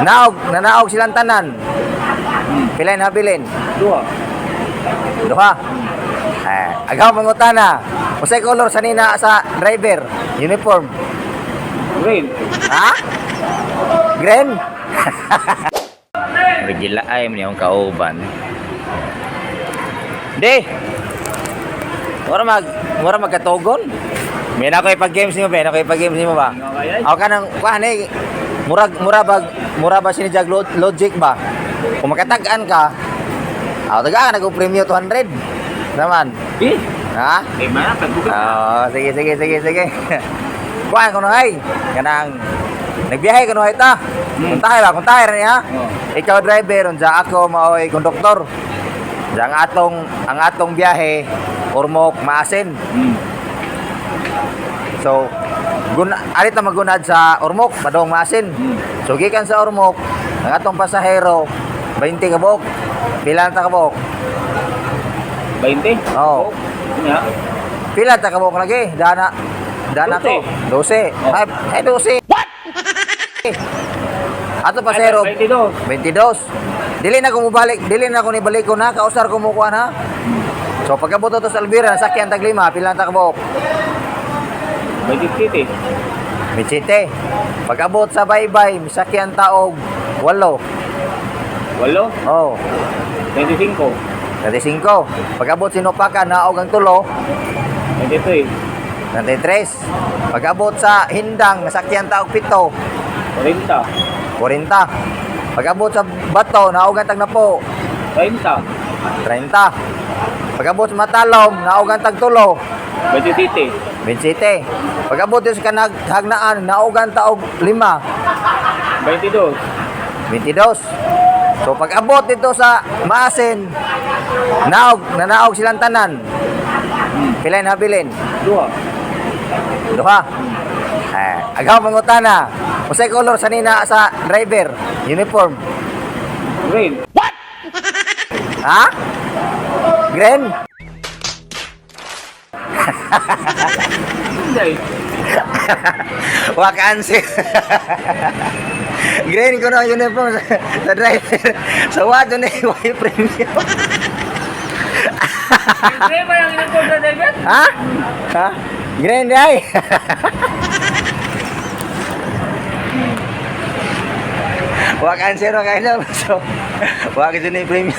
Naog, nanaog silang tanan. Pila yung habilin? Duha. Duha. Eh, agaw mangutana. Unsay color sa nina sa driver? Uniform. Green. Ha? Green? Rigila ay man yung kauban. Di. Mura magkatugon. May na ko ipag-games nimo ba? Na ko ipag-games nimo ba? Ako kanang kuan eh murag mura ba sinijag logic ba? Kung makatag-an ka, ako tagaan ako premium 200. Naman. Eh, Ha? eh mana pagbuka. Oo, sige, sige, sige, sige. Kuan kuno ay. Kanang nagbiyahe kuno ay ta. Kuntahay ba, kuntahay ra niya. Oo. Ikaw driver, unsa ako maoy konduktor. Unsa ang atong biyahe Ormoc Maasin. So gun arit na magunad sa Ormoc, padong Maasin. So gikan sa Ormoc, ang atong pasahero 20 ka buok. Pila na ta ka buok? 20? Oo. Nya. Pila ta ka buok lagi? Dana dana ko. 12. Oh. Ay, ay 12. What? Ato pasahero 22. 22. Dili na ko mobalik, dili na ko nibalik ko na kausar ko mo kuan ha. So pagkabot to sa Alvira, sakyan tag lima, pila na ta ka buok? 27. Michite. Pag-abot sa baybay, misakyan taog, walo. Walo. Oh, 25. 35. Pag-abot Sinupakan, naog ang tulo, 23. 93. Pag-abot sa Hindang, nasakyan taog pito, 40. 40. Pag-abot sa Bato, naog ang tagnapo, 30. 30. Pag-abot sa Matalom, naog ang tagtulo, 27. 27. Pag-abot sa Kanag Hagnaan, naog ang taog lima, 22. 22. So pag-abot dito sa Maasin, naog, nanaog silang tanan. Pila yung habilin? Duha. Duha. Eh, agaw mangutana. Unsay color sa nina sa driver? Uniform. Green. Ha? Green? Hindi. Wa ka answer. Green ko na ang uniform sa driver. So what ni way premium? Green ba yung uniform sa driver? Ha? Ha? Green ay. Wa ka answer, wa ka answer. So, wa ka ni premium.